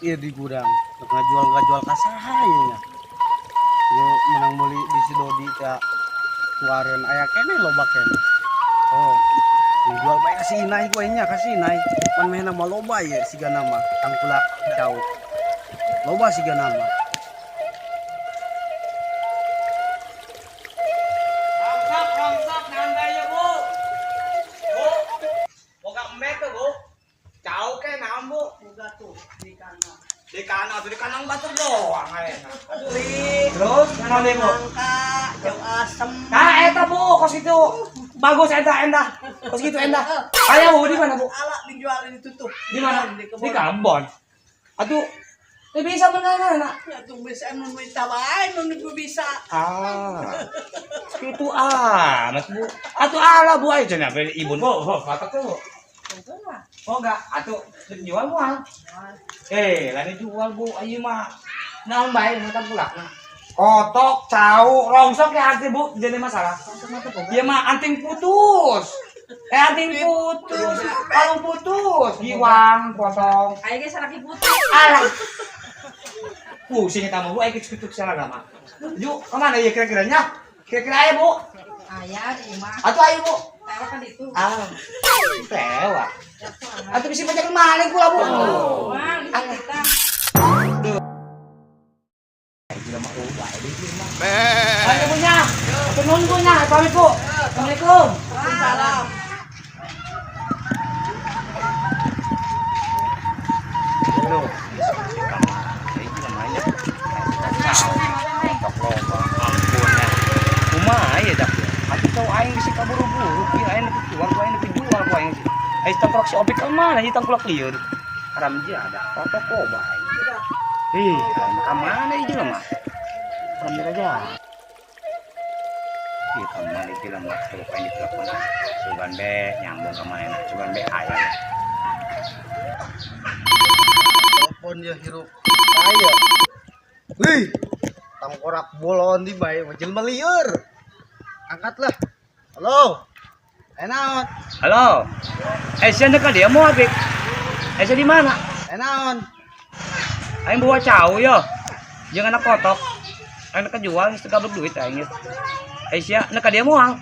Ieu di gudang. Rek ngajual ka saha ieu nya. Yo menang meuli di si Dodi teh tuareun aya keneh loba keneh. Oh, dijual bae ka si Inai ku nya ka si Inai. Pan mehna mah loba ieu sigana mah tangkulak cau. Loba sigana mah. Rongsok naon bae ieu, Bu? Bu. Boga embe teu, Bu? Cau ke naon, Bu? Boga tuh di kandang. Di kandang tuh di kandang batur doang ayeuna. Aduh, terus naon deui, Bu? Nangka, cau asem. Nah, eta Bu, kos itu bagus eta endah. Kos gitu endah. Aya Bu di mana, Bu? Ala dijualin itu tuh. Di mana? Di kebun. Di kebon. Aduh, teu bisa menang nak. Ya tuh bisa nu minta bae nu bisa. Ah. Itu amat, Bu. Atuh ala Bu aja cenah ibu. Bu, bu, kata tuh. Bu. Oh enggak, atuh jual moal. Eh, lain jual Bu, ayo mah. Naon bae mata pulak mah. Kotok, cau, rongsok ya arti Bu, jadi masalah. Iya mah anting putus. Eh anting putus, kalung putus, giwang, potong. Ayo ge salaki putus. Alah. Pusing eta mah Bu, ayo kitu salah mah. Yuk, kemana ya kira-kiranya? Kira-kira ayo Bu. Aya di imah. Atuh ayo Bu. Tewa kan itu. Ah. Tewa. Atuh bisa banyak maling pula Bu. Wah, gitu kita. Ayo Bu nya. Atuh nuhun Bu nya, pamit Bu. Assalamualaikum. Waalaikumsalam. Kumaha ya dak. Atuh cau aing geus kaburu-buru kieu aing nepi keluar ku aing nepi jual ku aing sih. Ai tangkulak si Opik ka mana ieu tangkulak lieur. Haram jadah, kotok loba aing. Ih, aing ka mana ieu jelema? Haram aja. Ih, ka mana ieu jelema? Coba aing ditelepon. Sugan be nyambung ka mana enak. Sugan be aya. Telepon ya hirup. Aya. Wih, tangkorak bolon di bae mah jelema lieur. Angkatlah. Halo. Naon? Halo. Sia dekat dia mau Apik. Sia di mana? Naon? Aing bawa cau yo. Jangan anak kotok. Aing nak jual geus teu gablek duit aing geus. Sia nek ka dia moal.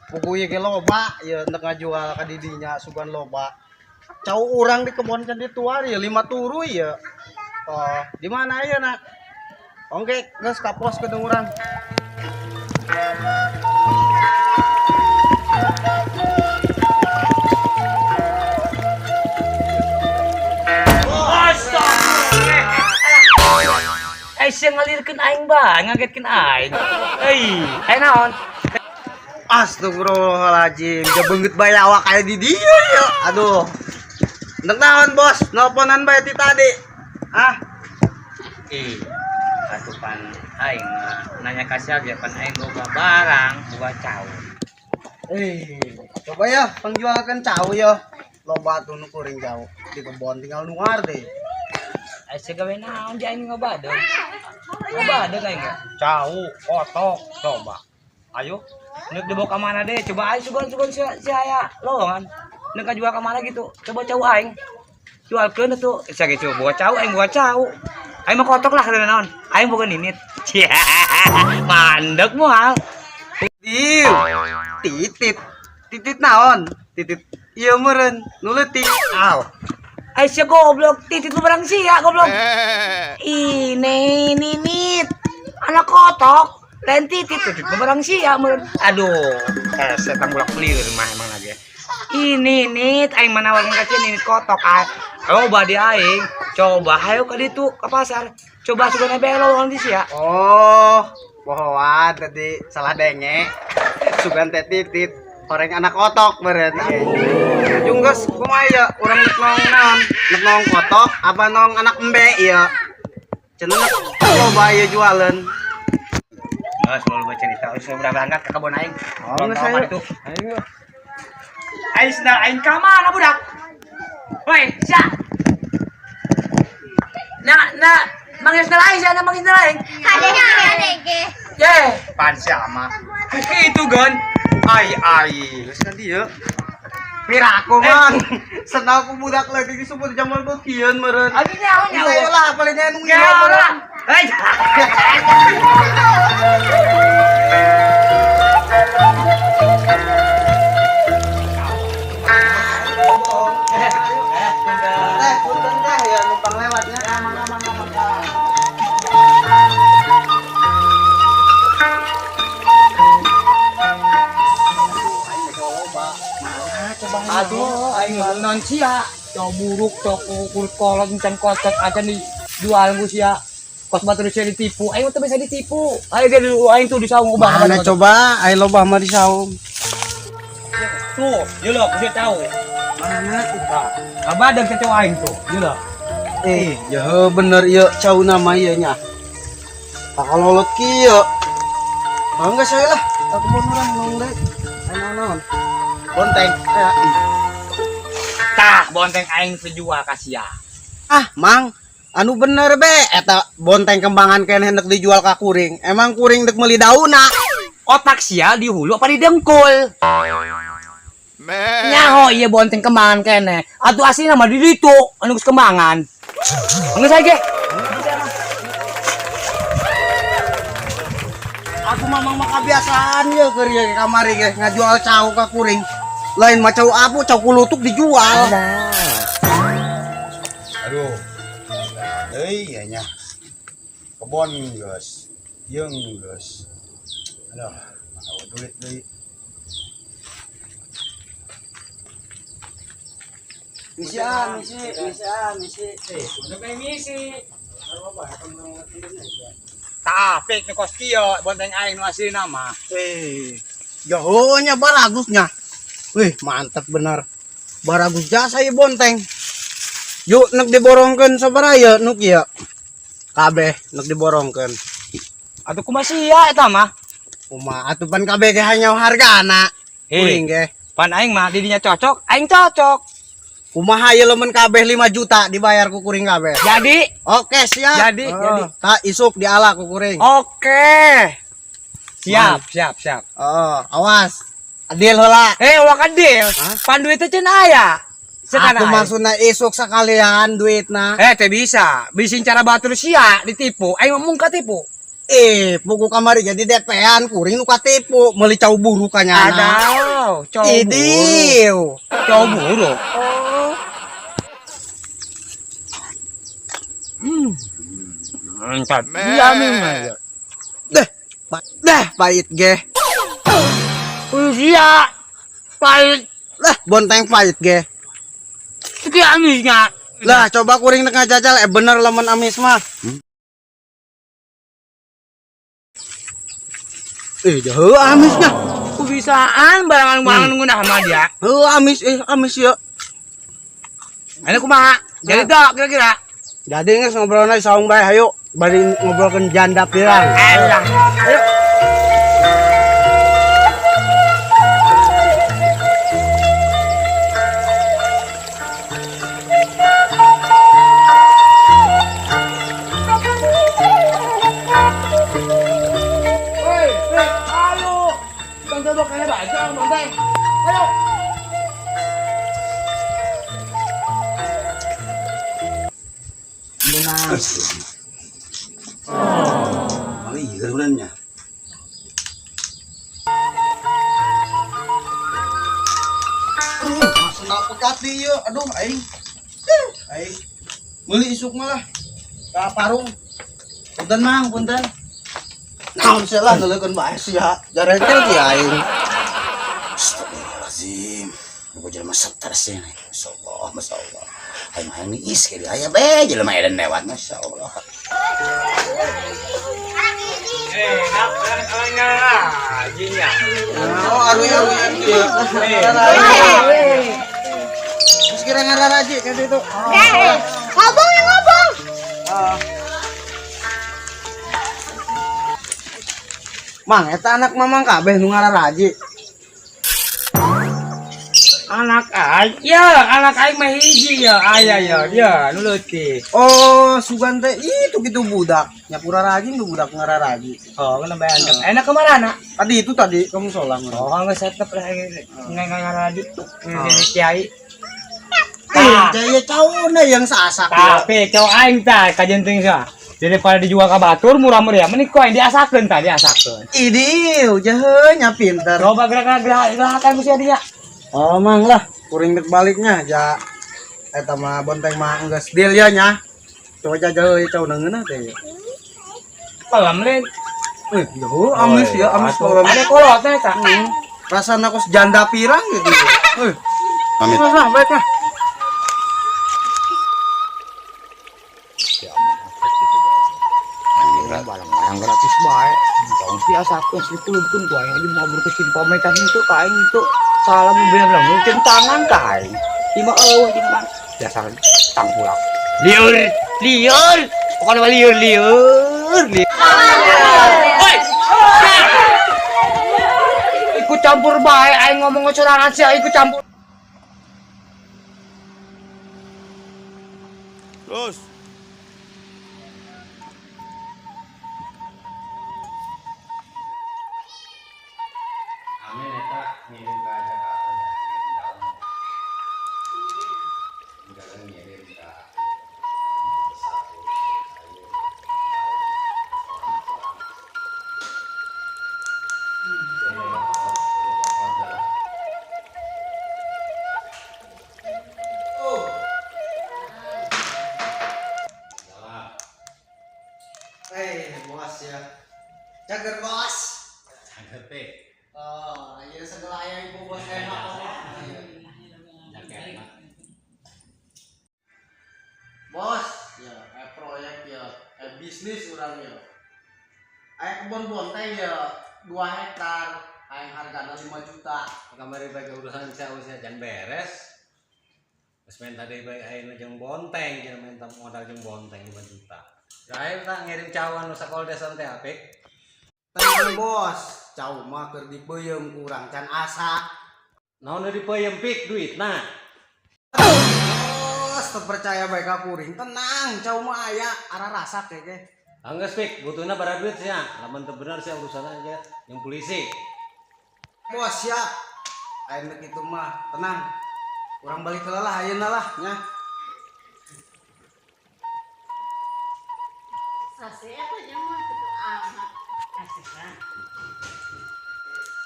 Pugu ieu ge loba ieu nek ngajual ka didinya sugan loba. Cau urang di kebon can dituar ya 5 turu ya. Oh, di mana ieu nak? Oke, geus ka pos ke urang. Astagfirullah. Sia ngalirkeun aing bae, ngagetkeun aing. Euy, aya naon? Astagfirullahaladzim, jabeungeut bae awak aya di dieu ya. Aduh. Ndek naon, Bos? Nelponan bae ti tadi. Ah, Atuh pan aing nanya ka sia ge pan aing boga barang, boga cau. Coba ya pangjualkeun cau ya. Loba tuh nu kuring cau di kebon tinggal nuar deh. Sia gawe naon di aing ngabadeung. Ngabadeung aing ge. Cau, kotok, coba. Ayo, nek dibawa ka mana deh? Coba aing sugan-sugan si aya lowongan. Nek jual ka mana gitu. Coba cau aing. Jualkeun atuh. Sia ge coba bawa cau aing bawa cau. Aing mah kotok lah kana naon. Aing boga ninit. Mandek moal. Diu. Titit. Titit naon? Titit ieu meureun nu leutik. Aw. Ai sia goblok, titit lu barang sia goblok. Ini ninit. Anak kotok, lain titit titit lu barang sia meureun. Aduh, hese tanggulak lieur mah emang lagi. Ini nit aing menawarkan ka sia ninit kotok. Coba di aing, coba hayo ka ditu ka pasar. Coba sugan be lowongan di sia. Oh, bohoan tadi salah denge. Sugan teh titit, horeng anak kotok meureun. Jung geus kumaha ieu? Urang nek nong naon? Nek nong kotok apa nong anak embe ieu? Cenah loba ieu jualan. Geus mau cerita, geus udah berangkat ke kebun aing. Oh, geus Belum ayo. itu. Ayo. Aing sendal aing ka mana budak? Woi, sia. Nah, manggil sendal aing sia, nah manggil sendal aing. Adeke. Ye, pan sia mah. Itu gan. Ai ai. Geus kan dieu. Pira aku mang. Senang aku budak lagi disebut jamal beukian meureun. Aduh nyaho nyaho. Saya lah palingnya nu Nyaho lah. Hei. Teh, punten teh ya numpang lewatnya. Aman. Aduh, aing non sia, cowok buruk, cowok kulit kolot, encan kocot aja nih jual ku sia. Kos batur sia ditipu, aing teh bisa ditipu. Ayo ge dulu aing tuh di saung ubah. Mana coba, aing loba mah di saung. Tuh, ieu lho, ku sia tahu. Mana? Tah, kabadag teh cowok aing tuh, ieu lho. Ya bener ieu cauna mah ieu nya. Tak kolot kieu. Ah enggak saya lah, tak kebon urang nong deui. Aing naon? Bonteng. Aya. Tah, bonteng aing sejual ka sia. Ah, Mang, anu bener be eta bonteng kembangan keneh hendak dijual ka kuring. Emang kuring dek meuli daunna. Otak sia di hulu apa di dengkul? Nyaho ieu bonteng kembangan keneh. Atuh asli mah di ditu anu geus kembangan. Geus aja ge. Aku mamang mah kebiasaan ye keur ye kamari ge ngajual cau ka kuring. Lain mah cau abu, cau kulutuk dijual. Aduh. Deui ya nya. Kebon geus. Yeung geus. Aduh, mana duit deui. Misi ah, misi, misi ah, misi. Udah kayak misi. Tah, pik nu kos kieu bonteng aing nu aslina mah. Jahonya baragusnya. Wih, mantap bener. Baragus jasa ieu bonteng. Yuk nek diborongkeun sabaraha ieu nuk ieu? Kabeh nek diborongkeun. Atuh kumaha sia eta mah? Kumaha atuh pan kabeh ge hanya hargana. Kuring ge. Pan aing mah didinya cocok, aing cocok. Kumaha ieu lamun kabeh 5 juta dibayar ku kuring kabeh. Jadi? Oke, siap. Jadi, jadi. Tak isuk diala ku kuring. Oke. Siap, siap, siap. Oh, awas. Adil heula. Wak adil. Pan duit teh ceun aya. Sekarang Aku maksudna isuk sekalian duitna. Teh bisa. Bisin cara batur sia ditipu. Aing mah mung katipu. Buku kamari jadi DP-an kuring nu katipu, meuli cau buruk ka nyana. Adaw, cau buruk. Idiu. Cau buruk. Oh. Mantap. Iya memang. Deh, deh pahit ge. Sia pahit. Lah, bonteng pahit ge. Iki amisnya. Lah, coba kuring nek ngajajal bener lamun amis mah. Jauh amisnya. Kubisaan barangan-barangan ngunah sama dia. Heuh amis, amis ya. Ini kumaha? Jadi tok kira-kira. Jadi geus ngobrolna di saung bae hayu. Bari ngobrolkeun janda pirang. Alah. Ayo. Hei, hei, ayo. Tante bakal baca bonteng. Ayo. Benar. Oh, iya sebenarnya. Senang pekat di ieu, aduh aing. Aing meuli isuk malah ka parung. Punten Mang, punten. Naon sia lah neuleukeun bae sia. Jarekel ki aing. Astagfirullahalazim. Gua jelema stres ini. Masyaallah, masyaallah. Aing mah niis ke aya be jelema edan lewat masyaallah. Oh, aruy-aruy ieu. Terus kira ngararaji kan itu. Ngobong ya ngobong. Mang, eta anak mamang kabeh nu ngararaji. Anak aing, ya anak aing mah hiji ya, aya ya, ya nu leutik. Oh, sugan teh itu gitu budak. Nya kuraragi nu budak ngararagi. Oh, kana bae antep. Enak kemana? Tadi itu tadi kamu sholat. Oh, geus tetep lah ngararagi. Ini kiai. Jaya cauna yang sasak. Tapi cau aing tah kajenting sah. Daripada dijual ke batur murah meriah, mending ku aing diasakeun tah, diasakeun. Idih, jahenya pinter. Coba gerak-gerak ku sia dia. Oh, mang lah, kuring dek baliknya ja eta mah bonteng mah geus deal ya nya. Coba jajal cauna ngeunah teh. Pelam lain. Jauh amis ya, amis pelam. Ada kolot teh eta. Rasana kos janda pirang gitu. Pamit. Lah, baik lah. Barang-barang gratis bae. Tong biasa aku pun ku aing aja mau berkesin pametan itu ka aing itu salam bener mungkin tangan ka aing. Lima eueuh jeung bang. Dasar tangkulak. Liur, liur. Pokoknya mah liur, liur, liur. Oi. Ikut campur bae aing ngomong sorangan sia ikut campur. Terus. Amin eta ngirim ke Jakarta ngirim daun. Jangan ngirim ke satu sayur Bos ya. Cager bos. Cager teh. Oh, aja segala aya ibu bos enak. Bos, ya, proyek ya, bisnis urang ya. Aya kebun bonteng ya 2 hektar, aya hargana 5 juta. Kamari bae urusan sia jangan beres. Geus main tadi bae ayeuna jeung bonteng, jeung minta modal jeung bonteng 5 juta. Gae tah ngirim cawan nu sakola desa teh apik. Tenang bos, cau mah keur dipeuyeum kurang can asa. Naon nu dipeuyeum pik duitna? Bos, teu percaya bae ka kuring. Tenang, cau mah aya arah rasak ge. Anggeus pik, butuhna bara duit sia. Lamun teu bener sia urusan aja jeung polisi. Bos siap. Ayeuna kitu mah, tenang. Urang balik heula lah ayeuna lah nya. Sase apa jeung mah kitu amat. Asik lah.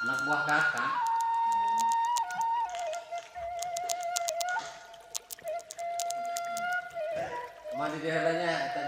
Anak buah kakak. Mah di daerahnya eta